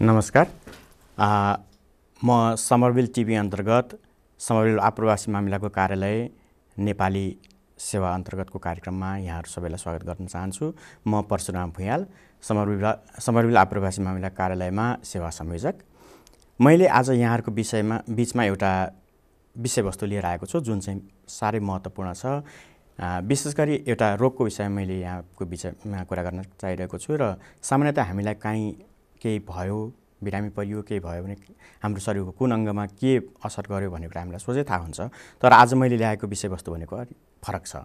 नमस्कार। म Somerville TV अन्तर्गत समरविल आप्रवासी मामिलाको कार्यालय नेपाली सेवा अन्तर्गतको कार्यक्रममा यहाँहरू सबैलाई स्वागत गर्न चाहन्छु। म परशुराम भुयाल, समरविल आप्रवासी मामिला कार्यालयमा सेवा संयोजक। मैले आज यहाँहरूको बीचमा एउटा विषयवस्तु लिएर आएको छु जुन चाहिँ साह्रै महत्त्वपूर्ण छ। विशेष गरी एउटा रोगको विषयमा मैले यहाँको बीचमा कुरा गर्न चाहिरहेको छु र सामान्यतः हामीलाई केही भयो, बिरामी परियो, केही भयो भने हाम्रो शरीरको कुन अङ्गमा के असर गर्यो भन्ने कुरा हामीलाई सोझै थाहा हुन्छ। तर आज मैले ल्याएको विषयवस्तु भनेको अलिक फरक छ।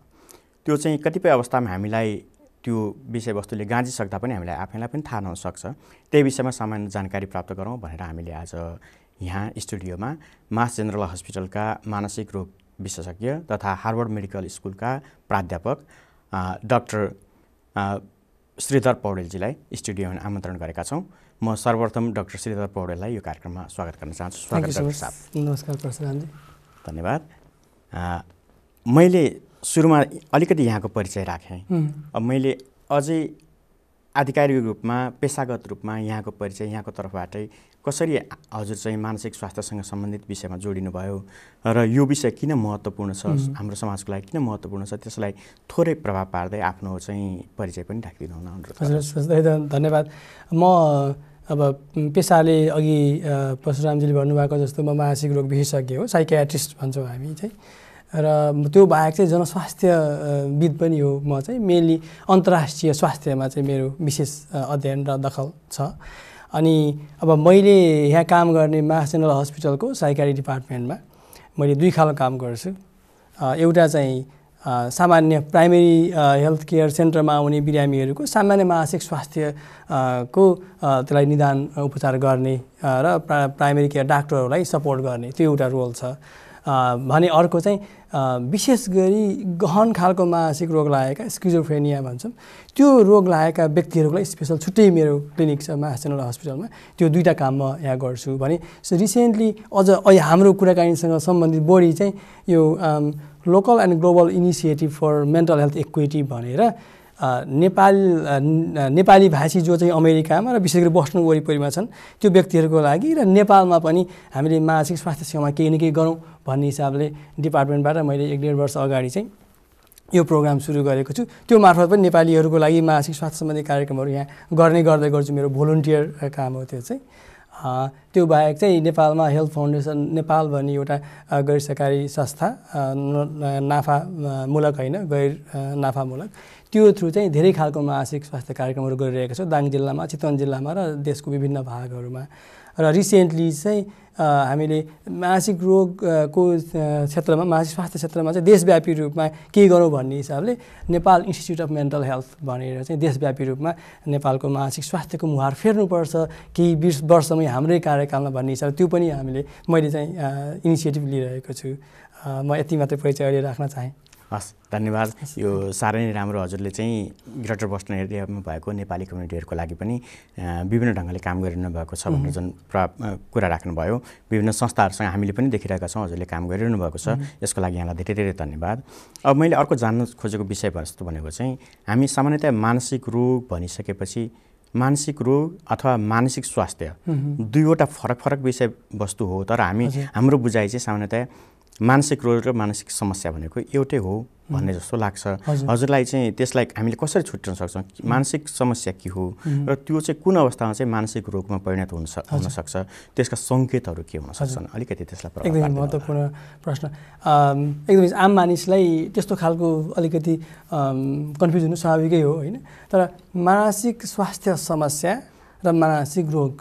त्यो चाहिँ कतिपय अवस्थामा हामीलाई त्यो विषयवस्तुले गाँजिसक्दा पनि हामीलाई आफैलाई पनि थाहा नहुनसक्छ। त्यही विषयमा सामान्य जानकारी प्राप्त गरौँ भनेर हामीले आज यहाँ स्टुडियोमा मास जनरल हस्पिटलका मानसिक रोग विशेषज्ञ तथा हार्वर्ड मेडिकल स्कुलका प्राध्यापक डाक्टर श्रीधर पौडेलजीलाई स्टुडियोमा आमन्त्रण गरेका छौँ। म सर्वप्रथम डाक्टर श्रीधर पौडेललाई यो कार्यक्रममा स्वागत गर्न चाहन्छु। स्वागत डाक्टर साहब। नमस्कार परशुरामजी। धन्यवाद। मैले सुरुमा अलिकति यहाँको परिचय राखेँ। अब मैले अझै आधिकारिक रूपमा, पेसागत रूपमा यहाँको परिचय यहाँको तर्फबाटै कसरी हजुर चाहिँ मानसिक स्वास्थ्यसँग सम्बन्धित विषयमा जोडिनुभयो र यो विषय किन महत्त्वपूर्ण छ, हाम्रो समाजको लागि किन महत्त्वपूर्ण छ, त्यसलाई थोरै प्रभाव पार्दै आफ्नो चाहिँ परिचय पनि राखिदिनु हुन अनुरोध। हजुर धन्यवाद। म अब पेसाले अघि परशुरामजीले भन्नुभएको जस्तो म मानसिक रोग विशेषज्ञ हो, साइकियाट्रिस्ट भन्छौँ हामी चाहिँ। र त्यो बाहेक चाहिँ जनस्वास्थ्यविद पनि हो। म चाहिँ मेनली अन्तर्राष्ट्रिय स्वास्थ्यमा चाहिँ मेरो विशेष अध्ययन र दखल छ। अनि अब मैले यहाँ काम गर्ने मास जनरल हस्पिटलको साइकियाट्री डिपार्टमेन्टमा मैले दुई खालको काम गर्छु। एउटा चाहिँ सामान्य प्राइमेरी हेल्थ केयर सेन्टरमा आउने बिरामीहरूको सामान्य मानसिक स्वास्थ्यको त्यसलाई निदान उपचार गर्ने र प्राइमेरी केयर डाक्टरहरूलाई सपोर्ट गर्ने, त्यो एउटा रोल छ भने अर्को चाहिँ विशेष गरी गहन खालको मानसिक रोग लागेका स्किजोफ्रेनिया भन्छौँ, त्यो रोग लागेका व्यक्तिहरूलाई स्पेसल छुट्टै मेरो क्लिनिक छ मास जनरल हस्पिटलमा। त्यो दुईवटा काम म यहाँ गर्छु भने रिसेन्टली अझ हाम्रो कुराकानीसँग सम्बन्धित बढी चाहिँ यो local and global initiative for mental health equity भनेर नेपाली भाषी जो चाहिँ अमेरिकामा र विशेष गरी बस्नु वरिपरिमा छन् त्यो व्यक्तिहरूको लागि र नेपालमा पनि हामीले मानसिक स्वास्थ्य सेवामा केही न केही गरौँ भन्ने हिसाबले डिपार्टमेन्टबाट मैले 1.5 वर्ष अगाडि चाहिँ यो प्रोग्राम सुरु गरेको छु। त्यो मार्फत पनि नेपालीहरूको लागि मानसिक स्वास्थ्य सम्बन्धी कार्यक्रमहरू यहाँ गर्दै गर्छु। मेरो भोलुन्टियर काम हो त्यो चाहिँ। त्यो बाहेक चाहिँ नेपालमा हेल्थ फाउन्डेसन नेपाल भन्ने एउटा गैर सरकारी संस्था, नाफामूलक होइन, गैर नाफामूलक, त्यो थ्रु चाहिँ धेरै खालको मानसिक स्वास्थ्य कार्यक्रमहरू गरिरहेको छ दाङ जिल्लामा, चितवन जिल्लामा र देशको विभिन्न भागहरूमा। र रिसेन्टली चाहिँ हामीले मानसिक रोगको क्षेत्रमा, मानसिक स्वास्थ्य क्षेत्रमा चाहिँ देशव्यापी रूपमा केही गरौँ भन्ने हिसाबले Nepal institute of mental health भनेर चाहिँ देशव्यापी रूपमा नेपालको मानसिक स्वास्थ्यको मुहार फेर्नुपर्छ केही 20 वर्षमै हाम्रै कार्यकालमा भन्ने हिसाबले त्यो पनि मैले चाहिँ इनिसिएटिभ लिइरहेको छु। म यति मात्रै परिचय अहिले राख्न चाहेँ। हस्, धन्यवाद। यो साह्रै नै राम्रो। हजुरले चाहिँ ग्रेटर बस्टन एरियामा भएको नेपाली कम्युनिटीहरूको लागि पनि विभिन्न ढङ्गले काम गरिरहनु भएको छ भनेर जुन कुरा राख्नुभयो, विभिन्न संस्थाहरूसँग हामीले पनि देखिरहेका छौँ हजुरले काम गरिरहनु भएको छ। यसको लागि यहाँलाई धेरै धेरै धन्यवाद। अब मैले अर्को जान्न खोजेको विषयवस्तु भनेको चाहिँ हामी सामान्यतया मानसिक रोग भनिसकेपछि मानसिक रोग अथवा मानसिक स्वास्थ्य दुईवटा फरक फरक विषयवस्तु हो। तर हाम्रो बुझाइ चाहिँ सामान्यतया मानसिक रोग र मानसिक समस्या भनेको एउटै हो भन्ने जस्तो लाग्छ। हजुरलाई चाहिँ त्यसलाई हामीले कसरी छुट्याउन सक्छौँ? मानसिक समस्या के हो र त्यो चाहिँ कुन अवस्थामा चाहिँ मानसिक रोगमा परिणत हुन सक्छ? त्यसका सङ्केतहरू के हुन सक्छन्? अलिकति त्यसलाई प्रभाव पार्दैन। एकदमै महत्त्वपूर्ण प्रश्न। एकदमै आम मानिसलाई त्यस्तो खालको अलिकति कन्फ्युज हुनु स्वाभाविकै हो होइन। तर मानसिक स्वास्थ्य समस्या र मानसिक रोग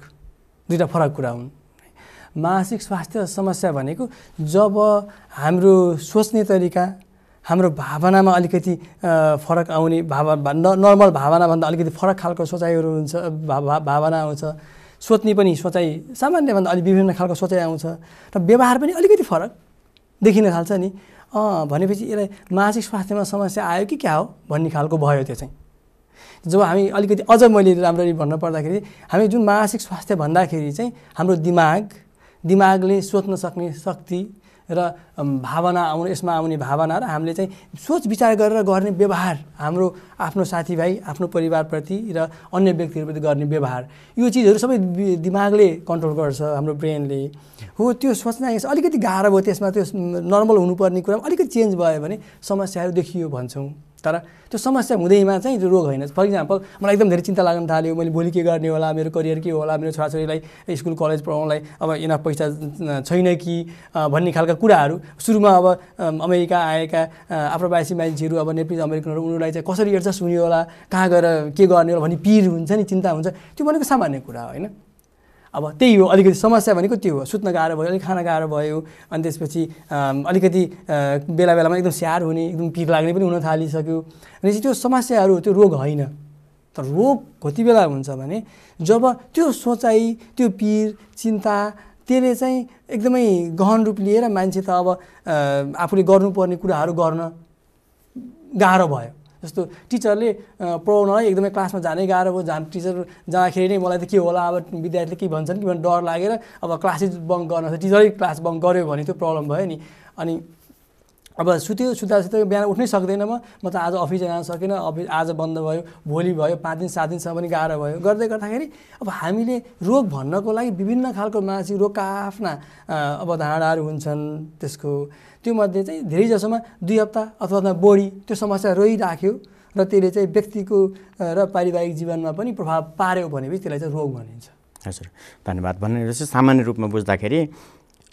दुईवटा फरक कुरा हुन्। मानसिक स्वास्थ्य समस्या भनेको जब हाम्रो सोच्ने तरिका, हाम्रो भावनामा अलिकति फरक आउने, नर्मल भावनाभन्दा अलिकति फरक खालको सोचाइहरू हुन्छ, भावना आउँछ, सोच्ने पनि सोचाइ सामान्यभन्दा अलिक विभिन्न खालको सोचाइ आउँछ र व्यवहार पनि अलिकति फरक देखिन थाल्छ नि। भनेपछि यसलाई मानसिक स्वास्थ्यमा समस्या आयो कि क्या हो भन्ने खालको भयो। त्यो चाहिँ जब हामी अलिकति अझ मैले राम्ररी भन्न पर्दाखेरि हामी जुन मानसिक स्वास्थ्य भन्दाखेरि चाहिँ हाम्रो दिमागले सोच्न सक्ने शक्ति र भावना यसमा आउने भावना र हामीले चाहिँ सोच विचार गरेर गर्ने व्यवहार, हाम्रो आफ्नो साथीभाइ, आफ्नो परिवारप्रति र अन्य व्यक्तिहरूप्रति गर्ने व्यवहार, यो चिजहरू सबै दिमागले कन्ट्रोल गर्छ, हाम्रो ब्रेनले। हो, त्यो सोच्न अलिकति गाह्रो भयो, त्यसमा त्यो नर्मल हुनुपर्ने कुरा अलिकति चेन्ज भयो भने समस्याहरू देखियो भन्छौँ। तर त्यो समस्या हुँदैमा चाहिँ त्यो रोग होइन। फर इक्जाम्पल, मलाई एकदम धेरै चिन्ता लाग्न थाल्यो, मैले भोलि के गर्ने होला, मेरो करियर के होला, मेरो छोराछोरीलाई स्कुल कलेज पढाउनलाई अब इनफ पैसा छैन कि भन्ने खालका कुराहरू। सुरुमा अब अमेरिका आएका आप्रवासी मान्छेहरू, अब नेपिज अमेरिकनहरू, उनीहरूलाई चाहिँ कसरी एडजस्ट हुने होला, कहाँ गएर के गर्ने होला भन्ने पिर हुन्छ नि, चिन्ता हुन्छ। त्यो भनेको सामान्य कुरा होइन। अब त्यही हो, अलिकति समस्या भनेको त्यो हो। सुत्न गाह्रो भयो, अलिक खान गाह्रो भयो, अनि त्यसपछि अलिकति बेला बेलामा एकदम स्याहार हुने, एकदम पिर लाग्ने पनि हुन थालिसक्यो। अनि त्यो समस्याहरू, त्यो रोग होइन। तर रोग कति बेला हुन्छ भने जब त्यो सोचाइ, त्यो पिर, चिन्ता त्यसले चाहिँ एकदमै गहन रूप लिएर मान्छे त अब आफूले गर्नुपर्ने कुराहरू गर्न गाह्रो भयो। जस्तो टिचरले पढाउनलाई एकदमै क्लासमा जानै गाह्रो भयो, टिचर जाँदाखेरि नै मलाई त के होला, अब विद्यार्थीले के भन्छन् कि भन्ने डर लागेर अब क्लासेस बङ्क गर्न, टिचरै क्लास बङ्क गर्यो भने त्यो प्रब्लम भयो नि। अनि अब सुत्दा बिहान उठ्नै सक्दैन, म त आज अफिस जान सकेन, अफिस आज बन्द भयो, भोलि भयो, 5 दिन 7 दिनसम्म पनि गाह्रो भयो। गर्दै गर्दाखेरि अब हामीले रोग भन्नको लागि विभिन्न खालको मानसिक रोगका आफ्ना अवधारणाहरू हुन्छन्। त्यसको त्योमध्ये चाहिँ धेरै जसोमा 2 हप्ता अथवा बढी त्यो समस्या रहिराख्यो र त्यसले चाहिँ व्यक्तिको र पारिवारिक जीवनमा पनि प्रभाव पार्यो भनेपछि त्यसलाई चाहिँ रोग भनिन्छ। हजुर, धन्यवाद। भनेपछि सामान्य रूपमा बुझ्दाखेरि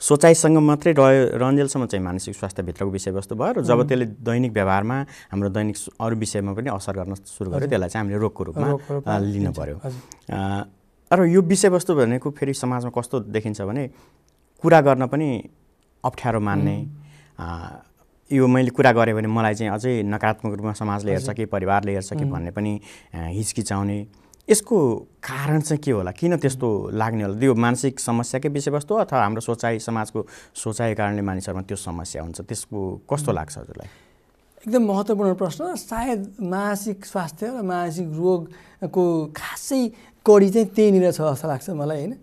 सोचाइसँग मात्रै रन्जेलसम्म चाहिँ मानसिक स्वास्थ्यभित्रको विषयवस्तु भयो, र जब त्यसले दैनिक व्यवहारमा, हाम्रो दैनिक अरू विषयमा पनि असर गर्न सुरु गर्यो, त्यसलाई चाहिँ हामीले रोगको रूपमा लिन पर्यो। र यो विषयवस्तु भनेको फेरि समाजमा कस्तो देखिन्छ भने कुरा गर्न पनि अप्ठ्यारो मान्ने, यो मैले कुरा गरेँ भने मलाई चाहिँ अझै नकारात्मक रूपमा समाजले हेर्छ कि परिवारले हेर्छ कि भन्ने पनि हिचकिचाउने। यसको कारण चाहिँ के होला, किन त्यस्तो लाग्ने होला? त्यो मानसिक समस्याकै विषयवस्तु अथवा हाम्रो सोचाइ, समाजको सोचाइको कारणले मानिसहरूमा त्यो समस्या हुन्छ, त्यसको कस्तो लाग्छ हजुरलाई? एकदम महत्त्वपूर्ण प्रश्न। सायद मानसिक स्वास्थ्य र मानसिक रोगको खासै कडी चाहिँ त्यहीँनिर छ जस्तो लाग्छ मलाई होइन।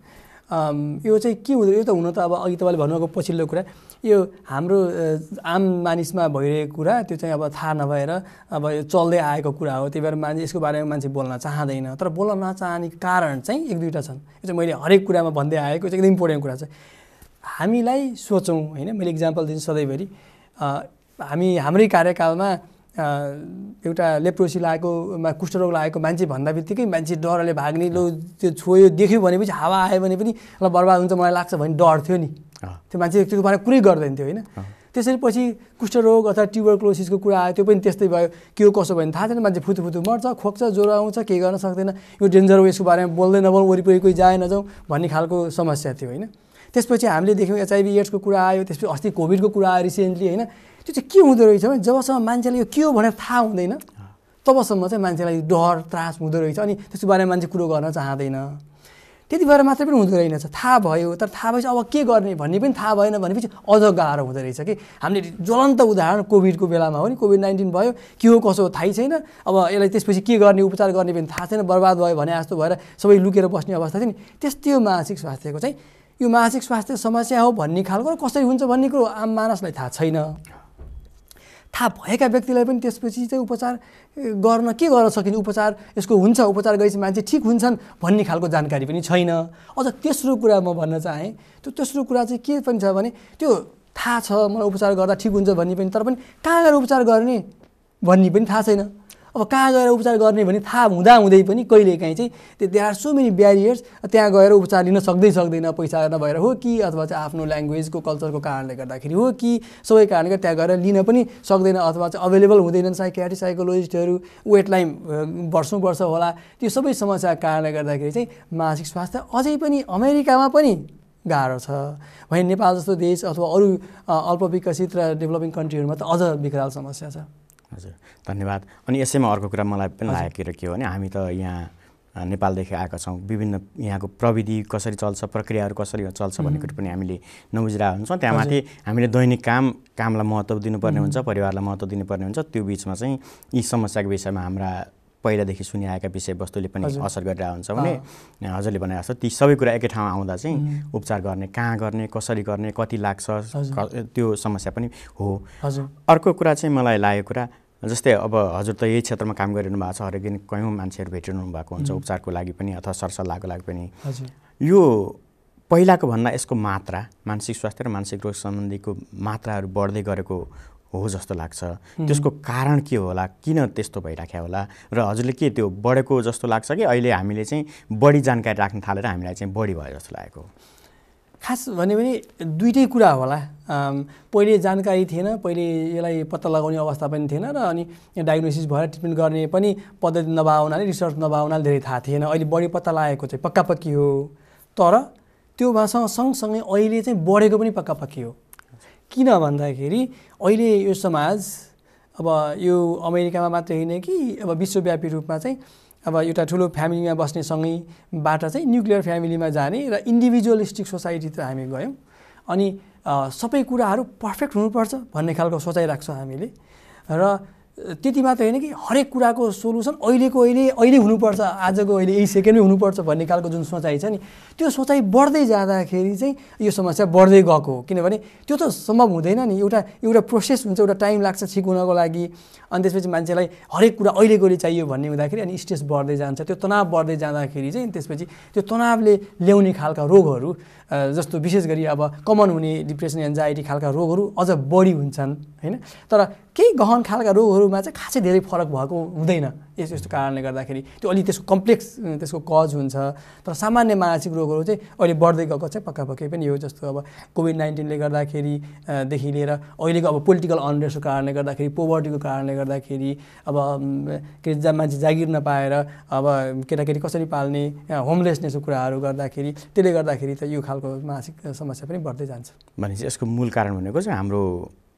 यो चाहिँ के हुँदो, यो त हुन त अब अघि तपाईँले भन्नुभएको पछिल्लो कुरा, यो हाम्रो आम मानिसमा भइरहेको कुरा, त्यो चाहिँ अब थाहा नभएर अब यो चल्दै आएको कुरा हो। त्यही भएर यसको बारेमा मान्छे बोल्न चाहँदैन। तर बोल्न नचाहने कारण चाहिँ 1-2टा छन्। यो चाहिँ मैले हरेक कुरामा भन्दै आएको चाहिँ एकदम इम्पोर्टेन्ट कुरा चाहिँ हामीलाई सोचौँ होइन। मैले इक्जाम्पल दिन्छु सधैँभरि। हाम्रै कार्यकालमा एउटा लेप्रोसी लागेको, कुष्ठरोग लागेको मान्छे भन्दा बित्तिकै मान्छे डरले भाग्ने, लो त्यो छोयो देख्यो भनेपछि हावा आयो भने पनि ल बर्बाद हुन्छ मलाई लाग्छ भन्ने डर थियो नि। त्यो मान्छे त्यो बारेमा कुरै गर्दैन थियो होइन। त्यसरी पछि कुष्ठरोग अथवा ट्युबरक्लोसिसको कुरा आयो, त्यो पनि त्यस्तै भयो। के हो कसो भयो थाहा छैन, मान्छे फुतु मर्छ, खोक्छ, ज्वरो आउँछ, केही गर्न सक्दैन, यो डेन्जर हो, यसको बारेमा बोल्दै नबोल, वरिपरि कोही जाए नजाउँ भन्ने खालको समस्या थियो होइन। त्यसपछि हामीले देख्यौँ HIV एड्सको कुरा आयो, त्यसपछि अस्ति कोभिडको कुरा आयो रिसेन्टली होइन। त्यो चाहिँ के हुँदो रहेछ भने जबसम्म मान्छेले यो के हो भनेर थाहा हुँदैन तबसम्म चाहिँ मान्छेलाई डर त्रास हुँदो रहेछ, अनि त्यसको बारेमा मान्छे कुरो गर्न चाहँदैन। त्यति भएर मात्रै पनि हुँदो रहेनछ, थाहा भयो, तर थाहा भएपछि अब के गर्ने भन्ने पनि थाहा भएन भनेपछि अझ गाह्रो हुँदो रहेछ कि। हामीले ज्वलन्त उदाहरण कोभिडको बेलामा हो नि, कोभिड-19 भयो, के हो कसो थाहै छैन, अब यसलाई त्यसपछि के गर्ने, उपचार गर्ने पनि थाहा छैन, बर्बाद भयो भने जस्तो भएर सबै लुकेर बस्ने अवस्था थियो नि। त्यस्तै हो मानसिक स्वास्थ्यको चाहिँ। यो मानसिक स्वास्थ्य समस्या हो भन्ने खालको र कसरी हुन्छ भन्ने कुरो आम मानसलाई थाहा छैन। थाहा भएका व्यक्तिलाई पनि त्यसपछि चाहिँ उपचार गर्न के गर्न सकिन्छ, उपचार यसको हुन्छ, उपचार गरेपछि मान्छे ठिक हुन्छन् भन्ने खालको जानकारी पनि छैन। अझ तेस्रो कुरा म भन्न चाहेँ, त्यो तेस्रो कुरा चाहिँ के पनि छ भने त्यो थाहा छ मलाई उपचार गर्दा ठिक हुन्छ भन्ने पनि, तर पनि कहाँ गएर उपचार गर्ने भन्ने पनि थाहा छैन। अब कहाँ गएर उपचार गर्ने भने थाहा हुँदाहुँदै पनि कहिलेकाहीँ चाहिँ there are so many barriers, त्यहाँ गएर उपचार लिन सक्दैन, पैसा नभएर हो कि अथवा चाहिँ आफ्नो ल्याङ्ग्वेजको कल्चरको कारणले गर्दाखेरि हो कि सबै कारणले गर्दा त्यहाँ गएर लिन पनि सक्दैन, अथवा चाहिँ अभाइलेबल हुँदैनन् साइकियाट्रिस्ट, साइकोलोजिस्टहरू, वेट लाइन वर्ष होला। त्यो सबै समस्याको कारणले गर्दाखेरि चाहिँ मानसिक स्वास्थ्य अझै पनि अमेरिकामा पनि गाह्रो छ भने नेपाल जस्तो देश अथवा अरू अल्प विकसित र डेभलपिङ कन्ट्रीहरूमा त अझ विकराल समस्या छ। हजुर, धन्यवाद। अनि यसैमा अर्को कुरा मलाई पनि लागेको के हो भने हामी त यहाँ नेपालदेखि आएका छौँ, विभिन्न यहाँको प्रविधि कसरी चल्छ, प्रक्रियाहरू कसरी चल्छ भन्ने कुरो पनि हामीले नबुझिरहेको हुन्छौँ। त्यहाँमाथि हामीले दैनिक कामलाई महत्त्व दिनुपर्ने हुन्छ, परिवारलाई महत्त्व दिनुपर्ने हुन्छ। त्यो बिचमा चाहिँ यी समस्याको विषयमा हाम्रा पहिलादेखि सुनिआएका विषयवस्तुले पनि असर गरिरहेको हुन्छ भने हजुरले भने जस्तो ती सबै कुरा एकै ठाउँमा आउँदा चाहिँ उपचार गर्ने, कहाँ गर्ने, कसरी गर्ने, कति लाग्छ, त्यो समस्या पनि हो। अर्को कुरा चाहिँ मलाई लागेको कुरा जस्तै अब हजुर त यही क्षेत्रमा काम गरिरहनु भएको छ, हरेक दिन कयौँ मान्छेहरू भेटिरहनु भएको हुन्छ उपचारको लागि पनि अथवा सरसल्लाहको लागि पनि। यो पहिलाको भन्दा यसको मात्रा, मानसिक स्वास्थ्य र मानसिक रोग सम्बन्धीको मात्राहरू बढ्दै गरेको हो जस्तो लाग्छ। त्यसको कारण के होला, किन त्यस्तो भइराख्यो होला, र हजुरले के त्यो बढेको जस्तो लाग्छ कि अहिले हामीले चाहिँ बढी जानकारी राख्न थालेर हामीलाई चाहिँ बढी भयो जस्तो लागेको? खास भन्यो भने दुईटै कुरा होला। पहिले जानकारी थिएन, पहिले यसलाई पत्ता लगाउने अवस्था पनि थिएन र अनि डायग्नोसिस भएर ट्रिटमेन्ट गर्ने पनि पद्धति नभएको हुनाले, रिसर्च नभएको हुनाले धेरै थाहा थिएन। अहिले बढी पत्ता लागेको चाहिँ पक्कापक्की हो, तर त्यो भाषासँग सँगसँगै अहिले चाहिँ बढेको पनि पक्कापक्की हो। किन भन्दाखेरि अहिले यो समाज अब यो अमेरिकामा मात्रै होइन कि अब विश्वव्यापी रूपमा चाहिँ अब एउटा ठुलो फ्यामिलीमा बस्ने सँगैबाट चाहिँ न्युक्लियर फ्यामिलीमा जाने र इन्डिभिजुअलिस्टिक सोसाइटीतिर हामी गयौँ। अनि सबै कुराहरू पर्फेक्ट हुनुपर्छ भन्ने खालको सोचाइ राख्छौँ हामीले। र त्यति मात्र होइन कि हरेक कुराको सोलुसन अहिले हुनुपर्छ, आजको अहिले यही सेकेन्डमै हुनुपर्छ भन्ने खालको जुन सोचाइ छ नि, त्यो सोचाइ बढ्दै जाँदाखेरि चाहिँ यो समस्या बढ्दै गएको हो। किनभने त्यो त सम्भव हुँदैन नि, एउटा प्रोसेस हुन्छ, एउटा टाइम लाग्छ ठिक हुनको लागि। अनि त्यसपछि मान्छेलाई हरेक कुरा अहिले चाहियो भन्ने हुँदाखेरि अनि स्ट्रेस बढ्दै जान्छ, त्यो तनाव बढ्दै जाँदाखेरि चाहिँ त्यसपछि त्यो तनावले ल्याउने खालका रोगहरू जस्तो विशेष गरी अब कमन हुने डिप्रेसन, एन्जाइटी खालका रोगहरू अझ बढी हुन्छन् होइन। तर केही गहन खालका रोगहरूमा चाहिँ खासै धेरै फरक भएको हुँदैन यस्तो कारणले गर्दाखेरि। त्यो अलि त्यसको कम्प्लेक्स त्यसको कज हुन्छ। तर सामान्य मानसिक रोगहरू चाहिँ अहिले बढ्दै गएको चाहिँ पक्कै पनि हो। जस्तो अब कोभिड-19ले गर्दाखेरि देखि लिएर अहिलेको अब पोलिटिकल अनरेस्टको कारणले गर्दाखेरि, पोभर्टीको कारणले गर्दाखेरि, अब के मान्छे जागिर नपाएर अब केटाकेटी कसरी पाल्ने, होमलेसनेसको कुराहरू गर्दाखेरि, त्यसले गर्दाखेरि त यो खालको मानसिक समस्या पनि बढ्दै जान्छ। भनेपछि यसको मूल कारण भनेको चाहिँ हाम्रो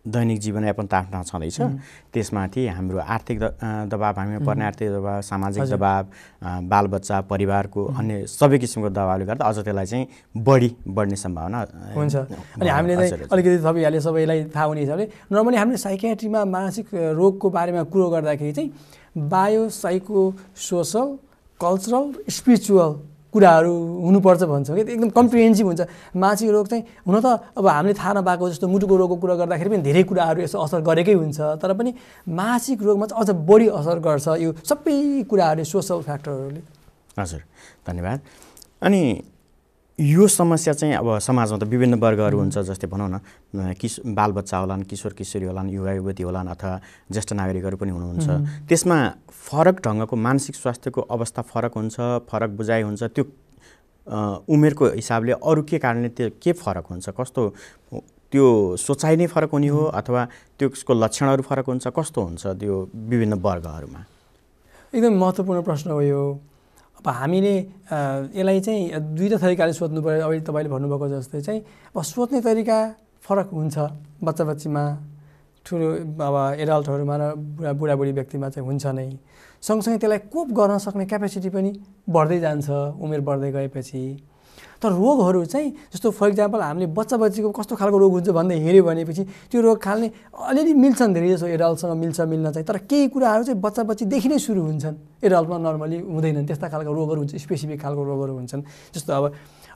दैनिक जीवनयापन त आफ्नो छँदैछ, त्यसमाथि हाम्रो आर्थिक दबाब, हामीमा पर्ने आर्थिक दबाब, सामाजिक दबाब, बालबच्चा, परिवारको अन्य सबै किसिमको दबाबले गर्दा अझ त्यसलाई चाहिँ बढ्ने सम्भावना हुन्छ। अनि हामीले चाहिँ अलिकति थपिहाल्यो सबैलाई थाहा हुने हिसाबले, नर्मली हामीले साइकियाट्रीमा मानसिक रोगको बारेमा कुरो गर्दाखेरि चाहिँ bio, psycho, social, cultural, spiritual कुराहरू हुनुपर्छ भन्छौँ कि एकदम कम्प्रिहेन्सिभ हुन्छ। मानसिक रोग चाहिँ हुन त अब हामीले थाहा नपाएको जस्तो मुटुको रोगको कुरा गर्दाखेरि पनि धेरै कुराहरू यसो असर गरेकै हुन्छ, तर पनि मानसिक रोगमा चाहिँ अझ बढी असर गर्छ यो सबै कुराहरूले, सोसल फ्याक्टरहरूले। हजुर, धन्यवाद। अनि यो समस्या चाहिँ अब समाजमा त विभिन्न वर्गहरू हुन्छ, जस्तै भनौँ न बालबच्चा होलान्, किशोर किशोरी होलान्, युवा युवती होलान् अथवा ज्येष्ठ नागरिकहरू पनि हुनुहुन्छ। त्यसमा फरक ढङ्गको मानसिक स्वास्थ्यको अवस्था फरक हुन्छ, फरक बुझाइ हुन्छ। त्यो उमेरको हिसाबले अरू के कारणले त्यो के फरक हुन्छ, कस्तो त्यो सोचाइ नै फरक हुने हो अथवा त्यसको लक्षणहरू फरक हुन्छ, कस्तो हुन्छ त्यो विभिन्न वर्गहरूमा? एकदम महत्त्वपूर्ण प्रश्न हो यो। अब हामीले यसलाई चाहिँ दुईवटा तरिकाले सोध्नु पर्यो। अहिले तपाईँले भन्नुभएको जस्तै चाहिँ अब सोध्ने तरिका फरक हुन्छ बच्चा बच्चीमा, ठुलो अब एडल्टहरूमा र बुढाबुढी व्यक्तिमा चाहिँ हुन्छ नै। सँगसँगै त्यसलाई कोप गर्न सक्ने क्यापेसिटी पनि बढ्दै जान्छ उमेर बढ्दै गएपछि। तर रोगहरू चाहिँ जस्तो फर इक्जाम्पल हामीले बच्चा बच्चीको कस्तो खालको रोग हुन्छ भन्दै हेऱ्यो भनेपछि त्यो रोग खाल्ने अलिअलि मिल्छन्, धेरै जसो एडल्टसँग मिल्न चाहिँ। तर केही कुराहरू चाहिँ बच्चा बच्चीदेखि नै सुरु हुन्छन्, एडल्टमा नर्मली हुँदैनन्। त्यस्ता खालको रोगहरू हुन्छ, स्पेसिफिक खालको रोगहरू हुन्छन्। जस्तो अब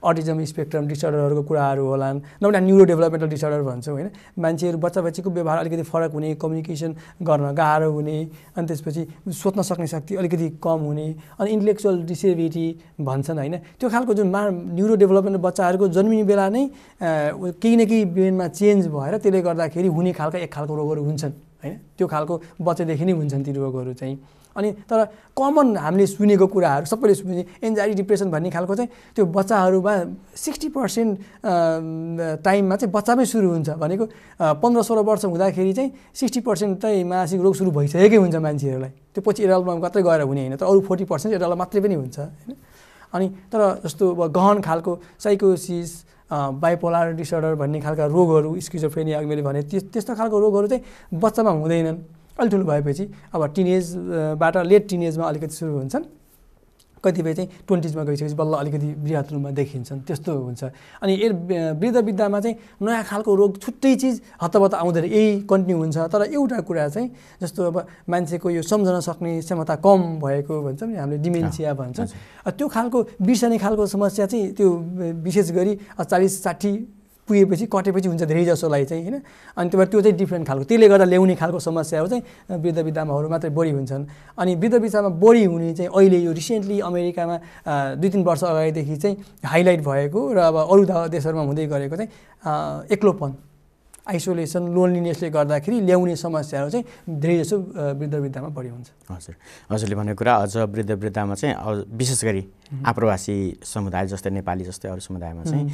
अटिजम स्पेक्ट्रम डिसअर्डरहरूको कुराहरू होलान्, नभए न्युरो डेभलपमेन्टल डिसअर्डर भन्छौँ होइन। मान्छेहरू बच्चा बच्चीको व्यवहार अलिकति फरक हुने, कम्युनिकेसन गर्न गाह्रो हुने, अनि त्यसपछि सोच्न सक्ने शक्ति अलिकति कम हुने, अनि इन्टेलेक्चुअल डिसेबिलिटी भन्छन् होइन। त्यो खालको जुन न्युरो डेभलपमेन्ट बच्चाहरूको जन्मिने बेला नै केही न केही ब्रेनमा चेन्ज भएर त्यसले गर्दाखेरि हुने खालका एक खालको रोगहरू हुन्छन् होइन। त्यो खालको बच्चादेखि नै हुन्छन् ती रोगहरू चाहिँ। अनि तर कमन हामीले सुनेको कुराहरू सबैले सुने एन्जाइटी, डिप्रेसन भन्ने खालको चाहिँ त्यो बच्चाहरूमा 60% टाइममा चाहिँ बच्चामै सुरु हुन्छ। भनेको 15-16 वर्ष हुँदाखेरि चाहिँ 60% चाहिँ मानसिक रोग सुरु भइसकेकै हुन्छ मान्छेहरूलाई। त्यो पछि एडल्टमा मात्रै गएर हुने होइन, तर अरू 40% एडल्टमा मात्रै पनि हुन्छ होइन। अनि तर जस्तो अब गहन खालको साइकोसिस, बाइपोलर डिसअर्डर भन्ने खालका रोगहरू, स्किजोफ्रेनिया मैले भने त्यस्तो खालको रोगहरू चाहिँ बच्चामा हुँदैनन्। अलि ठुलो भएपछि अब टिनेजबाट लेट टिनेजमा अलिकति सुरु हुन्छन्। कतिपय चाहिँ 20s मा गइसकेपछि बल्ल अलिकति बृहत रूपमा देखिन्छन्, त्यस्तो हुन्छ। अनि वृद्ध वृद्धामा चाहिँ नयाँ खालको रोग छुट्टै चिज हतपत आउँदैन, यही कन्टिन्यू हुन्छ। तर एउटा कुरा चाहिँ जस्तो अब मान्छेको यो सम्झन सक्ने क्षमता कम भएको भन्छौँ नि हामीले, डिमेन्सिया भन्छौँ, त्यो खालको बिर्सने खालको समस्या चाहिँ त्यो विशेष गरी 40-60 पुगेपछि कटेपछि हुन्छ धेरै जसोलाई चाहिँ होइन। अनि त्यो चाहिँ डिफ्रेन्ट खालको, त्यसले गर्दा ल्याउने खालको समस्याहरू चाहिँ वृद्ध वृद्धामाहरू मात्रै बढी हुन्छन्। अनि वृद्ध वृद्धामा बढी हुने चाहिँ अहिले यो रिसेन्टली अमेरिकामा 2-3 वर्ष अगाडिदेखि चाहिँ हाइलाइट भएको र अब अरू देशहरूमा हुँदै गरेको चाहिँ एक्लोपन, आइसोलेसन, लोनलिनेसले गर्दाखेरि ल्याउने समस्याहरू चाहिँ धेरै जसो वृद्ध वृद्धामा बढी हुन्छ। हजुर, हजुरले भनेको कुरा अझ वृद्ध वृद्धामा चाहिँ विशेष गरी आप्रवासी समुदाय जस्तै नेपाली जस्तै अरू समुदायमा चाहिँ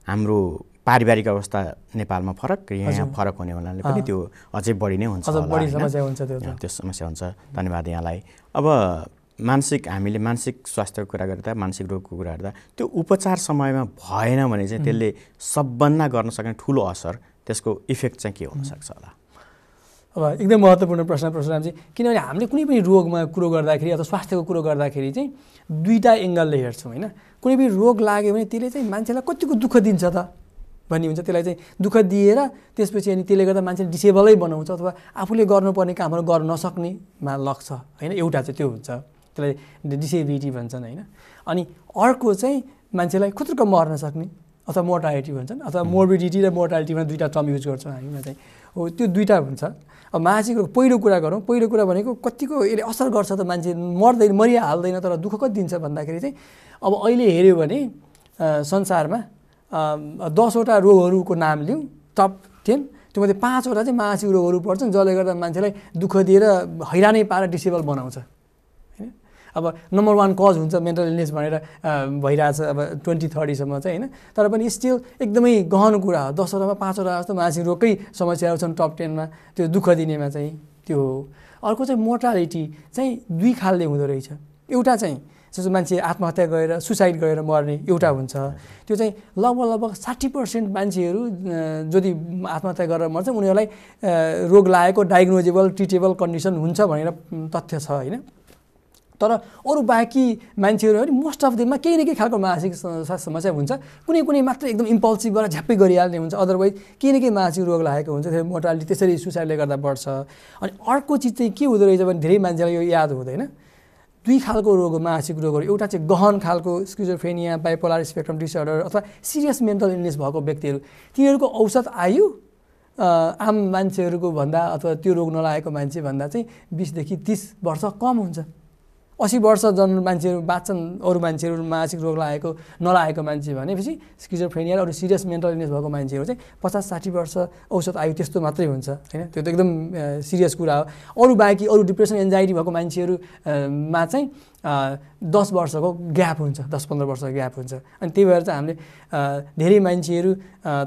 हाम्रो पारिवारिक अवस्था नेपालमा फरक, यहाँ फरक हुने हुनाले पनि त्यो अझै बढी नै हुन्छ, त्यो समस्या हुन्छ। धन्यवाद यहाँलाई। अब हामीले मानसिक स्वास्थ्यको कुरा गर्दा, मानसिक रोगको कुरा गर्दा त्यो उपचार समयमा भएन भने चाहिँ त्यसले सबभन्दा गर्न सक्ने ठुलो असर, त्यसको इफेक्ट चाहिँ के हुनसक्छ होला? अब एकदम महत्त्वपूर्ण प्रश्न परशुरामजी, किनभने हामीले कुनै पनि रोगमा कुरो गर्दाखेरि अथवा स्वास्थ्यको कुरो गर्दाखेरि चाहिँ दुईवटा एङ्गलले हेर्छौँ होइन। कुनै पनि रोग लाग्यो भने त्यसले चाहिँ मान्छेलाई कतिको दुःख दिन्छ त भन्ने हुन्छ, त्यसलाई चाहिँ दुःख दिएर त्यसपछि अनि त्यसले गर्दा मान्छेले डिसेबलै बनाउँछ अथवा आफूले गर्नुपर्ने कामहरू गर्न नसक्नेमा लग्छ होइन। एउटा चाहिँ त्यो हुन्छ, त्यसलाई डिसेबिलिटी भन्छन् होइन। अनि अर्को चाहिँ मान्छेलाई खुत्रुक मर्न सक्ने अथवा मोर्टालिटी भन्छन्, अथवा मोर्बिडिटी र मोर्टालिटीमा दुईवटा टर्म युज गर्छौँ हामीमा चाहिँ, हो त्यो दुईवटा हुन्छ। अब मानसिक रोग पहिलो कुरा गरौँ, पहिलो कुरा भनेको कतिको यसले असर गर्छ त, मान्छे मर्दैन, मरिहाल्दैन तर दुःख कति दिन्छ भन्दाखेरि चाहिँ अब अहिले हेऱ्यो भने संसारमा 10वटा रोगहरूको नाम लिउँ, टप 10, त्योमध्ये 5वटा चाहिँ मानसिक रोगहरू पर्छन् जसले गर्दा मान्छेलाई दुःख दिएर हैरानै पारेर डिसेबल बनाउँछ होइन। अब नम्बर 1 कज हुन्छ मेन्टल इलनेस भनेर भइरहेछ अब 2030सम्म चाहिँ होइन। तर पनि स्टिल एकदमै गहन कुरा हो, 10वटामा 5वटा जस्तो मानसिक रोगकै समस्याहरू छन् टप 10मा, त्यो दुःख दिनेमा चाहिँ त्यो हो। अर्को चाहिँ मोर्टालिटी चाहिँ दुई खालले हुँदो रहेछ। एउटा चाहिँ जस्तो मान्छे आत्महत्या गरेर सुसाइड गरेर मर्ने एउटा हुन्छ, त्यो चाहिँ लगभग 60% मान्छेहरू जति आत्महत्या गरेर मर्छ उनीहरूलाई रोग लागेको डायग्नोजेबल ट्रिटेबल कन्डिसन हुन्छ भनेर तथ्य छ होइन। तर अरू बाँकी मान्छेहरू पनि मोस्ट अफ देममा केही न केही खालको मानसिक समस्या हुन्छ, कुनै कुनै मात्र एकदम इम्पल्सिभ गरेर झ्याप्पै गरिहाल्ने हुन्छ, अदरवाइज केही न केही मानसिक रोग लागेको हुन्छ, त्यसरी मोर्टालिटी त्यसरी सुसाइडले गर्दा बढ्छ। अनि अर्को चिज चाहिँ के हुँदो रहेछ भने धेरै मान्छेलाई यो याद हुँदैन, दुई खालको रोग मानसिक रोगहरू, एउटा चाहिँ गहन खालको स्किजोफ्रेनिया, बाइपोलर स्पेक्ट्रम डिसअर्डर अथवा सिरियस मेन्टल इलनेस भएको व्यक्तिहरू, तिनीहरूको औसत आयु आम मान्छेहरूको भन्दा अथवा त्यो रोग नलागेको मान्छे भन्दा चाहिँ 20 देखि 30 वर्ष कम हुन्छ। 80 वर्ष मान्छेहरू बाँच्छन् अरू मान्छेहरू मानसिक रोग लागेको नलागेको मान्छे भनेपछि स्किजोफ्रेनिया र अरू सिरियस मेन्टल इलनेस भएको मान्छेहरू चाहिँ 50-60 वर्ष औसत आयु त्यस्तो मात्रै हुन्छ होइन। त्यो त एकदम सिरियस कुरा हो। अरू बाँकी अरू डिप्रेसन एन्जाइटी भएको मान्छेहरूमा चाहिँ 10 वर्षको ग्याप हुन्छ, 10-15 वर्षको ग्याप हुन्छ। अनि त्यही भएर चाहिँ हामीले धेरै मान्छेहरू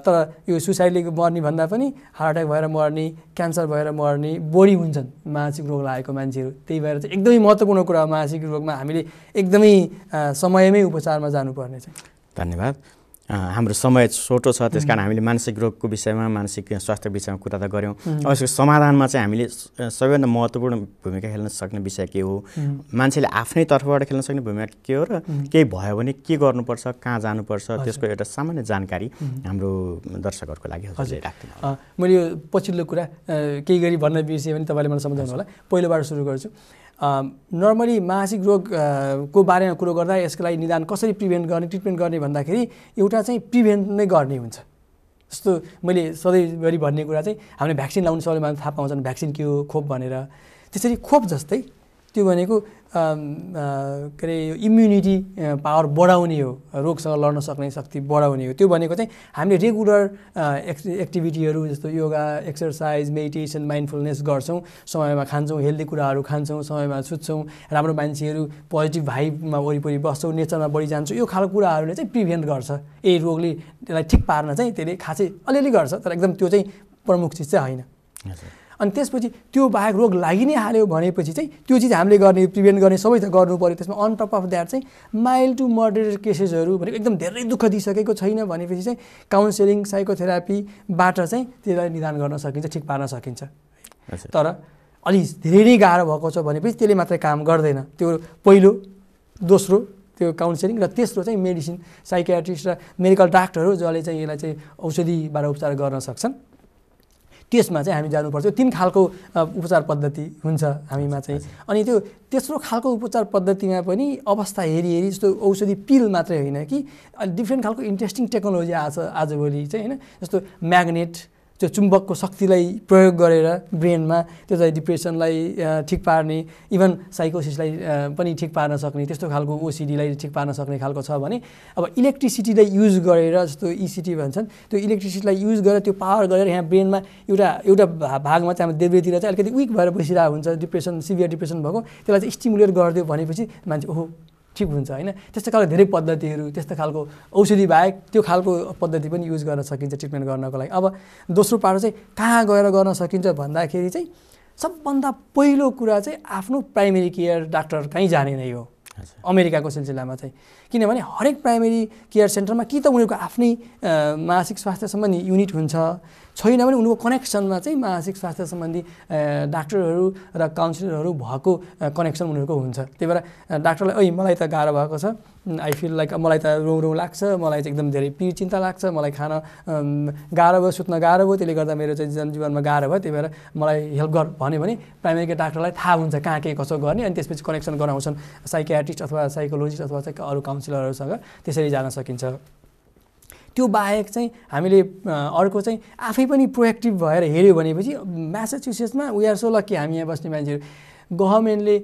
तर यो सुसाइडले मर्ने भन्दा पनि हार्ट अट्याक भएर मर्ने, क्यान्सर भएर मर्ने बढी हुन्छन् मानसिक रोग लागेको मान्छेहरू। त्यही भएर चाहिँ एकदमै महत्त्वपूर्ण कुरा हो मानसिक रोगमा हामीले एकदमै समयमै उपचारमा जानुपर्ने चाहिँ। धन्यवाद। हाम्रो समय छोटो छ, त्यस कारण हामीले मानसिक रोगको विषयमा, मानसिक स्वास्थ्य विषयमा कुरा त गऱ्यौँ। अब यसको समाधानमा चाहिँ हामीले सबैभन्दा महत्त्वपूर्ण भूमिका खेल्न सक्ने विषय के हो, मान्छेले आफ्नै तर्फबाट खेल्न सक्ने भूमिका के हो र केही भयो भने के गर्नुपर्छ, कहाँ जानुपर्छ, त्यसको एउटा सामान्य जानकारी हाम्रो दर्शकहरूको लागि राख्दिनु। मैले यो पछिल्लो कुरा केही गरी भन्न बिर्सेँ भने तपाईँले मलाई सम्झाउनु होला। पहिलोबाट सुरु गर्छु। नर्मली मानसिक रोगको बारेमा कुरो गर्दा यसको लागि निदान कसरी प्रिभेन्ट गर्ने, ट्रिटमेन्ट गर्ने भन्दाखेरि एउटा चाहिँ प्रिभेन्ट नै गर्ने हुन्छ। जस्तो मैले सधैँभरि भन्ने कुरा चाहिँ हामीले भ्याक्सिन लाउनु सबैले मान्छे थाहा पाउँछन् भ्याक्सिन के हो, खोप भनेर। त्यसरी खोप जस्तै त्यो भनेको के अरे इम्युनिटी पावर बढाउने हो, रोगसँग लड्न सक्ने शक्ति बढाउने हो। त्यो भनेको चाहिँ हामीले रेगुलर एक्टिभिटीहरू जस्तो योगा, एक्सर्साइज, मेडिटेसन, माइन्डफुलनेस गर्छौँ, समयमा खान्छौँ, हेल्दी कुराहरू खान्छौँ, समयमा सुत्छौँ, राम्रो मान्छेहरू पोजिटिभ भाइबमा वरिपरि बस्छौँ, नेचरमा बढी जान्छौँ, यो खालको कुराहरूले चाहिँ प्रिभेन्ट गर्छ। यही रोगले त्यसलाई ठिक पार्न चाहिँ त्यसले खासै अलिअलि गर्छ, तर एकदम त्यो चाहिँ प्रमुख चिज चाहिँ होइन। अनि त्यसपछि त्यो बाहेक रोग लागि नै हाल्यो भनेपछि चाहिँ त्यो चिज हामीले गर्ने, प्रिभेन्ट गर्ने सबै त गर्नु पऱ्यो। त्यसमा अन टप अफ द्याट चाहिँ माइल्ड टु मोडरेट केसेसहरू भनेको एकदम धेरै दुःख दिइसकेको छैन भनेपछि चाहिँ काउन्सिलिङ, साइकोथेरापीबाट चाहिँ त्यसलाई निदान गर्न सकिन्छ, ठिक पार्न सकिन्छ। तर अलि धेरै नै गाह्रो भएको छ भनेपछि त्यसले मात्रै काम गर्दैन। त्यो पहिलो दोस्रो त्यो काउन्सिलिङ र तेस्रो चाहिँ मेडिसिन साइकियाट्रिस्ट र मेडिकल डाक्टरहरू जसले चाहिँ यसलाई चाहिँ औषधिबाट उपचार गर्न सक्छन् त्यसमा चाहिँ हामी जानुपर्छ। 3 खालको उपचार पद्धति हुन्छ हामीमा चाहिँ। अनि त्यो तेस्रो खालको उपचार पद्धतिमा पनि अवस्था हेरी जस्तो औषधि पिल मात्रै होइन कि डिफ्रेन्ट खालको इन्ट्रेस्टिङ टेक्नोलोजी आजभोलि चाहिँ होइन, जस्तो म्याग्नेट त्यो चुम्बकको शक्तिलाई प्रयोग गरेर ब्रेनमा त्यो चाहिँ डिप्रेसनलाई ठिक पार्ने, इभन साइकोसिसलाई पनि ठिक पार्न सक्ने त्यस्तो खालको ओसिडीलाई ठिक पार्न सक्ने खालको छ भने अब इलेक्ट्रिसिटीलाई युज गरेर जस्तो इसिटी भन्छन् त्यो इलेक्ट्रिसिटीलाई युज गरेर त्यो पावर गरेर यहाँ ब्रेनमा एउटा भागमा चाहिँ हाम्रो देब्रेतिर चाहिँ अलिकति विक भएर बसिरहेको हुन्छ डिप्रेसन सिभियर डिप्रेसन भएको त्यसलाई चाहिँ स्टिमुलेट गरिदियो भनेपछि मान्छे ओहो ठिक हुन्छ होइन। त्यस्तो खालको धेरै पद्धतिहरू त्यस्तो खालको औषधि बाहेक त्यो खालको पद्धति पनि युज गर्न सकिन्छ ट्रिटमेन्ट गर्नको लागि। अब दोस्रो पाटो चाहिँ कहाँ गएर गर्न सकिन्छ भन्दाखेरि चाहिँ सबभन्दा पहिलो कुरा चाहिँ आफ्नो प्राइमेरी केयर डाक्टर कहीँ जाने नै हो अमेरिकाको सिलसिलामा चाहिँ। किनभने हरेक प्राइमेरी केयर सेन्टरमा कि त उनीहरूको आफ्नै मानसिक स्वास्थ्य सम्बन्धी युनिट हुन्छ, छैन भने उनीहरूको कनेक्सनमा चाहिँ मानसिक स्वास्थ्य सम्बन्धी डाक्टरहरू र काउन्सिलरहरू भएको कनेक्सन उनीहरूको हुन्छ। त्यही भएर डाक्टरलाई मलाई त गाह्रो भएको छ, आई फिल लाइक मलाई त रौँ लाग्छ, मलाई चाहिँ एकदम धेरै पिर चिन्ता लाग्छ, मलाई खान गाह्रो भयो, सुत्न गाह्रो भयो, त्यसले गर्दा मेरो चाहिँ जनजीवनमा गाह्रो भयो, त्यही भएर मलाई हेल्प गर भन्यो भने प्राइमेरी केयर डाक्टरलाई थाहा हुन्छ कहाँ के कसो गर्ने अनि त्यसपछि कनेक्सन गराउँछन् साइकियाट्रिस्ट अथवा साइकोलोजिस्ट अथवा चाहिँ अरू काउन्सिलरहरूसँग, त्यसरी जान सकिन्छ। त्यो बाहेक चाहिँ हामीले अर्को चाहिँ आफै पनि प्रोएक्टिभ भएर हेऱ्यो भनेपछि म्यासाचुसेट्समा वी आर सो लकी हामी यहाँ बस्ने मान्छेहरू गभर्मेन्टले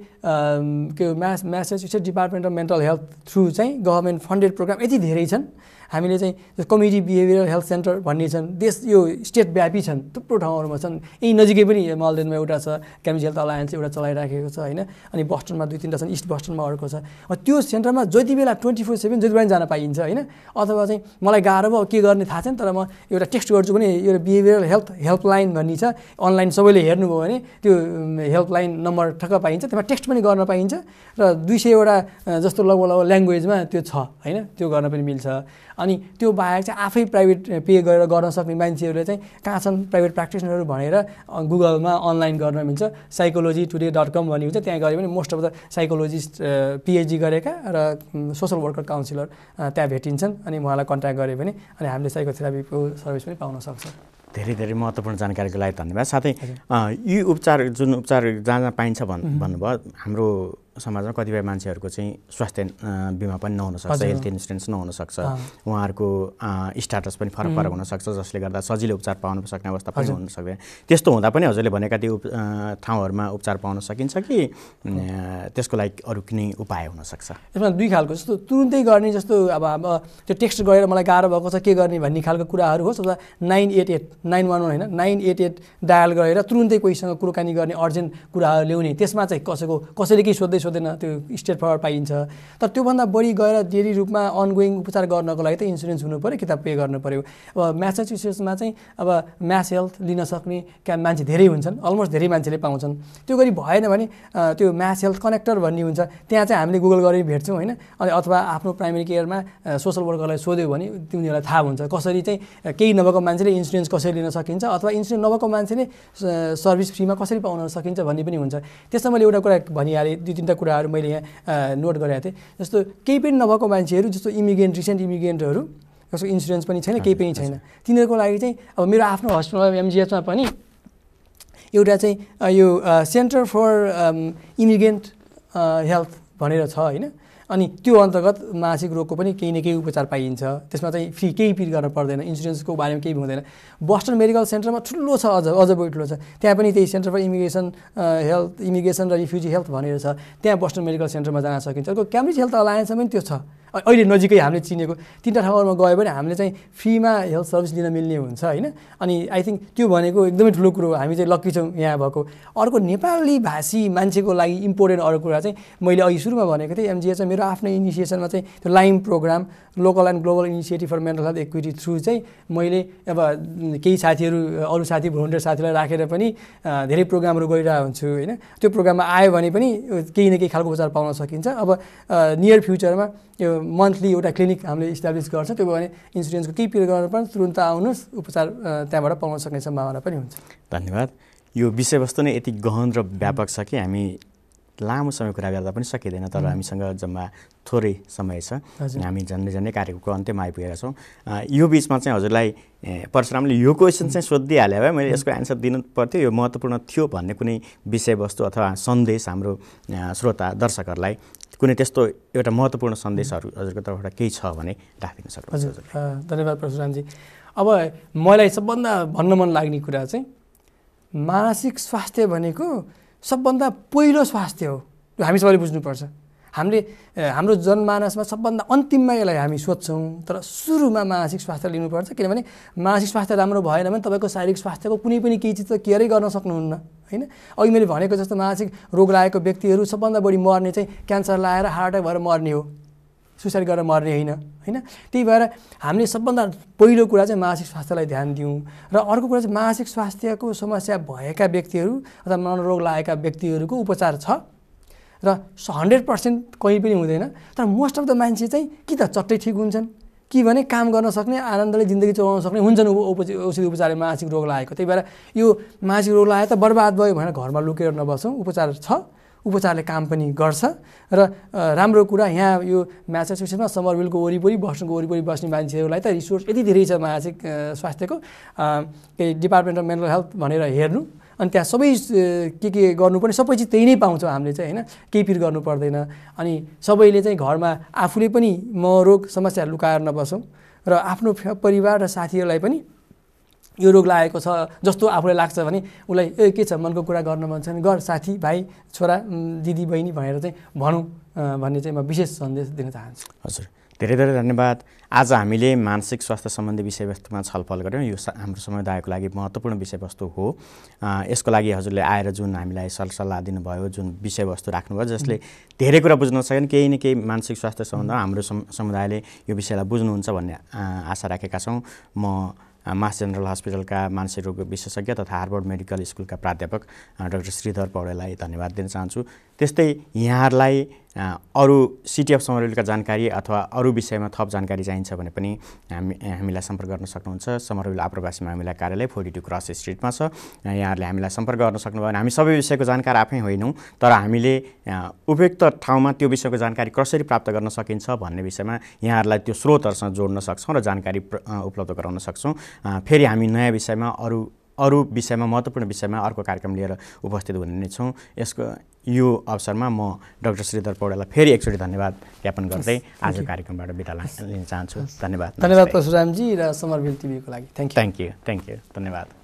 के Massachusetts department of mental health through चाहिँ गभर्मेन्ट फन्डेड प्रोग्राम यति धेरै छन्। हामीले चाहिँ कम्युनिटी बिहेभियरल हेल्थ सेन्टर भन्ने छन्, देश यो स्टेट व्यापी छन्, थुप्रो ठाउँहरूमा छन्। यही नजिकै पनि मलडेनमा एउटा छ, क्याम्ब्रिज हेल्थ अलायन्स एउटा चलाइराखेको छ होइन, अनि बस्टनमा 2-3टा छन्, इस्ट बस्टनमा अर्को छ। त्यो सेन्टरमा जति बेला 24/7 जति बेला जान पाइन्छ होइन। अथवा चाहिँ मलाई गाह्रो भयो के गर्ने थाहा छैन तर म एउटा टेक्स्ट गर्छु भने एउटा बिहेभियरल हेल्पलाइन भन्ने छ, अनलाइन सबैले हेर्नुभयो भने त्यो हेल्पलाइन नम्बर ठक्क पाइन्छ, त्यसमा टेक्स्ट पनि गर्न पाइन्छ र 200वटा जस्तो लगभग ल्याङ्ग्वेजमा त्यो छ होइन, त्यो गर्न पनि मिल्छ। अनि त्यो बाहेक चाहिँ आफै प्राइभेट पे गरेर गर्न सक्ने मान्छेहरूले चाहिँ कहाँ छन् प्राइभेट प्र्याक्टिसनरहरू भनेर गुगलमा अनलाइन गर्न मिल्छ। psychologytoday.com भन्ने हुन्छ, त्यहाँ गयो भने most of the psychologist PhD गरेका र सोसल वर्कर काउन्सिलर त्यहाँ भेटिन्छन्। अनि उहाँलाई कन्ट्याक्ट गऱ्यो भने अनि हामीले साइकोथेरापीको सर्भिस पनि पाउन सक्छौँ। धेरै धेरै महत्त्वपूर्ण जानकारीको लागि धन्यवाद। साथै यी उपचार जुन उपचार जहाँ पाइन्छ भन्नुभयो, हाम्रो समाजमा कतिपय मान्छेहरूको चाहिँ स्वास्थ्य बिमा पनि नहुन सक्छ, हेल्थ इन्सुरेन्स नहुन सक्छ, उहाँहरूको स्ट्याटस पनि फरक फरक हुनसक्छ, जसले गर्दा सजिलो उपचार पाउन सक्ने अवस्था पनि हुन सक्दैन। त्यस्तो हुँदा पनि हजुरले भनेका त्यो ठाउँहरूमा उपचार पाउन सकिन्छ कि त्यसको लागि अरू कुनै उपाय हुनसक्छ? यसमा 2 खालको, जस्तो तुरुन्तै गर्ने जस्तो अब त्यो टेक्स्ट गरेर मलाई गाह्रो भएको छ के गर्ने भन्ने खालको कुराहरू होस्, अथवा 988 911 होइन 988 डायल गरेर तुरुन्तै कोहीसँग कुराकानी गर्ने अर्जेन्ट कुराहरू ल्याउने, त्यसमा चाहिँ कसैले केही सोध्दैन त्यो स्टेट फरवर्ड पाइन्छ। तर त्योभन्दा बढी गएर डेली रूपमा अनगोइङ उपचार गर्नको लागि त इन्सुरेन्स हुनु पऱ्यो कि त पे गर्नु पऱ्यो। अब म्यासाचुसेट्समा चाहिँ अब म्यास हेल्थ लिन सक्ने मान्छे धेरै हुन्छन्, अलमोस्ट धेरै मान्छेले पाउँछन्। त्यो गरी भएन भने त्यो म्यास हेल्थ कनेक्टर भन्ने हुन्छ, त्यहाँ चाहिँ हामीले गुगल गरेर भेट्छौँ होइन। अनि अथवा आफ्नो प्राइमेरी केयरमा सोसल वर्करलाई सोध्यो भने तिनीहरूलाई थाहा हुन्छ कसरी चाहिँ केही नभएको मान्छेले इन्सुरेन्स कसरी लिन सकिन्छ अथवा इन्सुरेन्स नभएको मान्छेले सर्भिस फ्रीमा कसरी पाउन सकिन्छ भन्ने पनि हुन्छ। त्यसमा मैले एउटा कुरा भनिहालेँ, 2-3टा कुराहरू मैले यहाँ नोट गरेको थिएँ। जस्तो केही पनि नभएको मान्छेहरू जस्तो रिसेन्ट इमिग्रेन्टहरू जसको इन्सुरेन्स पनि छैन, केही पनि छैन, तिनीहरूको लागि चाहिँ अब मेरो आफ्नो हस्पिटल एमजिएचमा पनि एउटा चाहिँ यो सेन्टर फर इमिग्रेन्ट हेल्थ भनेर छ होइन। अनि त्यो अन्तर्गत मानसिक रोगको पनि केही न केही उपचार पाइन्छ, त्यसमा चाहिँ फ्री केही पे गर्न पर्दैन, इन्सुरेन्सको बारेमा केही हुँदैन। बोस्टन मेडिकल सेन्टरमा ठुलो छ, अझ बढी ठुलो छ, त्यहाँ पनि त्यही सेन्टर फर इमिग्रेसन र रिफ्युजी हेल्थ भनेर छ, त्यहाँ बोस्टन मेडिकल सेन्टरमा जान सकिन्छ। अर्को क्याम्ब्रिज हेल्थ अलायन्समा पनि त्यो छ, अहिले नजिकै हामीले चिनेको 3टा ठाउँहरूमा गयो भने हामीले चाहिँ फ्रीमा हेल्थ सर्भिस लिन मिल्ने हुन्छ होइन। अनि आई थिङ्क त्यो भनेको एकदमै ठुलो कुरो, हामी चाहिँ लक्की छौँ यहाँ भएको। अर्को नेपाली भाषी मान्छेको लागि इम्पोर्टेन्ट अर्को कुरा चाहिँ मैले अघि सुरुमा भनेको थिएँ, एमजिएचमा मेरो आफ्नो इनिसिएसनमा चाहिँ त्यो LIME programme local and global initiative for mental health equity through चाहिँ मैले अब केही साथीहरू अरू साथी भोलिन्टियर साथीलाई राखेर पनि धेरै प्रोग्रामहरू गरिरहेको हुन्छु होइन। त्यो प्रोग्राममा आयो भने पनि केही न केही खालको उपचार पाउन सकिन्छ। अब नियर फ्युचरमा यो मन्थली एउटा क्लिनिक हामीले इस्टाब्लिस गर्छौँ, त्यो भयो भने इन्सुरेन्सको केही पे गर्नु पर्छ, तुरुन्त आउनुहोस्, उपचार त्यहाँबाट पाउन सक्ने सम्भावना पनि हुन्छ। धन्यवाद। यो विषयवस्तु नै यति गहन र व्यापक छ कि हामी लामो समय कुरा गर्दा पनि सकिँदैन, तर हामीसँग जम्मा थोरै समय छ। हामी झन्डै कार्यक्रमको अन्त्यमा आइपुगेका छौँ। यो बिचमा चाहिँ हजुरलाई परशुरामले यो क्वेसन चाहिँ सोधिहाल्यो भए मैले यसको एन्सर दिनु पर्थ्यो, यो महत्त्वपूर्ण थियो भन्ने कुनै विषयवस्तु अथवा सन्देश हाम्रो श्रोता दर्शकहरूलाई कुनै त्यस्तो एउटा महत्त्वपूर्ण सन्देशहरू हजुरको तर्फबाट केही छ भने राखिदिन सक्नुहुन्छ? हजुर, धन्यवाद परशुरामजी। अब मलाई सबभन्दा भन्न मन लाग्ने कुरा चाहिँ मानसिक स्वास्थ्य भनेको सबभन्दा पहिलो स्वास्थ्य हो। यो हामी सबैले बुझ्नुपर्छ। हाम्रो जनमानसमा सबभन्दा अन्तिममा यसलाई हामी सोध्छौँ, तर सुरुमा मानसिक स्वास्थ्य लिनुपर्छ। किनभने मानसिक स्वास्थ्य राम्रो भएन भने तपाईँको शारीरिक स्वास्थ्यको कुनै पनि केही चिज त केयरै गर्न सक्नुहुन्न, होइन? अघि मैले भनेको जस्तो मानसिक रोग लागेको व्यक्तिहरू सबभन्दा बढी मर्ने चाहिँ क्यान्सर लाएर हार्ट एट्याक भएर मर्ने हो, सुसाइड गरेर मर्ने होइन? त्यही भएर हामीले सबभन्दा पहिलो कुरा चाहिँ मानसिक स्वास्थ्यलाई ध्यान दिउँ। र अर्को कुरा चाहिँ मानसिक स्वास्थ्यको समस्या भएका व्यक्तिहरू अथवा मनोरोग लागेका व्यक्तिहरूको उपचार छ र 100% कहीँ पनि हुँदैन। तर मोस्ट अफ द मान्छे चाहिँ कि त चट्टै ठिक हुन्छन् कि भने काम गर्न सक्ने, आनन्दले जिन्दगी चलाउन सक्ने हुन्छन् औषधि उपचारले मानसिक रोग लागेको। त्यही भएर यो मानसिक रोग लाग्यो त बर्बाद भयो भनेर घरमा लुकेर नबसौँ। उपचार छ, उपचारले काम पनि गर्छ। र राम्रो कुरा यहाँ यो म्यासाचुसेट्समा समरभिलको वरिपरि बस्ने मान्छेहरूलाई त रिसोर्स यति धेरै छ मानसिक स्वास्थ्यको, केही डिपार्टमेन्ट अफ मेन्टल हेल्थ भनेर हेर्नु, अनि त्यहाँ सबै के गर्नुपर्ने सबै चिज त्यही नै पाउँछौँ हामीले चाहिँ, होइन? केही पिर गर्नु पर्दैन। अनि सबैले चाहिँ घरमा आफूले पनि रोग समस्या लुकाएर नबसौँ र आफ्नो परिवार र साथीहरूलाई पनि यो रोग लागेको छ जस्तो आफूलाई लाग्छ भने उसलाई के छ मनको कुरा गर्न मन छ भने गर, साथी भाइ छोरा दिदी बहिनी भनेर चाहिँ भनौँ भन्ने चाहिँ म विशेष सन्देश दिन चाहन्छु। हजुर, धेरै धेरै धन्यवाद। आज हामीले मानसिक स्वास्थ्य सम्बन्धी विषयवस्तुमा छलफल गऱ्यौँ। यो हाम्रो समुदायको लागि महत्त्वपूर्ण विषयवस्तु हो। यसको लागि हजुरले आएर जुन हामीलाई सरसल्लाह दिनुभयो, जुन विषयवस्तु राख्नुभयो, जसले धेरै कुरा बुझ्न सक्यो, केही न केही मानसिक स्वास्थ्य सम्बन्धमा हाम्रो समुदायले यो विषयलाई बुझ्नुहुन्छ भन्ने आशा राखेका छौँ। म मास जनरल हस्पिटलका मानसिक रोग विशेषज्ञ तथा हार्वर्ड मेडिकल स्कुलका प्राध्यापक डाक्टर श्रीधर पौडेललाई धन्यवाद दिन चाहन्छु। त्यस्तै यहाँहरूलाई अरू सिटी अफ समरभिलका जानकारी अथवा अरू विषयमा थप जानकारी चाहिन्छ भने पनि हामीलाई सम्पर्क गर्न सक्नुहुन्छ। समरभिल आप्रवासी मामिला कार्यालय 42 क्रस स्ट्रिटमा छ। यहाँहरूले हामीलाई सम्पर्क गर्न सक्नुभयो भने हामी सबै विषयको जानकार आफै होइनौँ, तर हामीले उपयुक्त ठाउँमा त्यो विषयको जानकारी कसरी प्राप्त गर्न सकिन्छ भन्ने विषयमा यहाँहरूलाई त्यो स्रोतहरूसँग जोड्न सक्छौँ र जानकारी उपलब्ध गराउन सक्छौँ। फेरि हामी नयाँ विषयमा अरू विषयमा महत्त्वपूर्ण विषयमा अर्को कार्यक्रम लिएर उपस्थित हुने नै छौँ। यो अवसरमा म डाक्टर श्रीधर पौडेललाई फेरि एकचोटि धन्यवाद ज्ञापन गर्दै आजको कार्यक्रमबाट बिदा लिन चाहन्छु। धन्यवाद। धन्यवाद परशुरामजी र समरभिल टिभीको लागि। Thank you. धन्यवाद।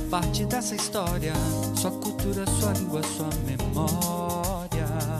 Parte dessa história, sua cultura, sua língua, sua memória.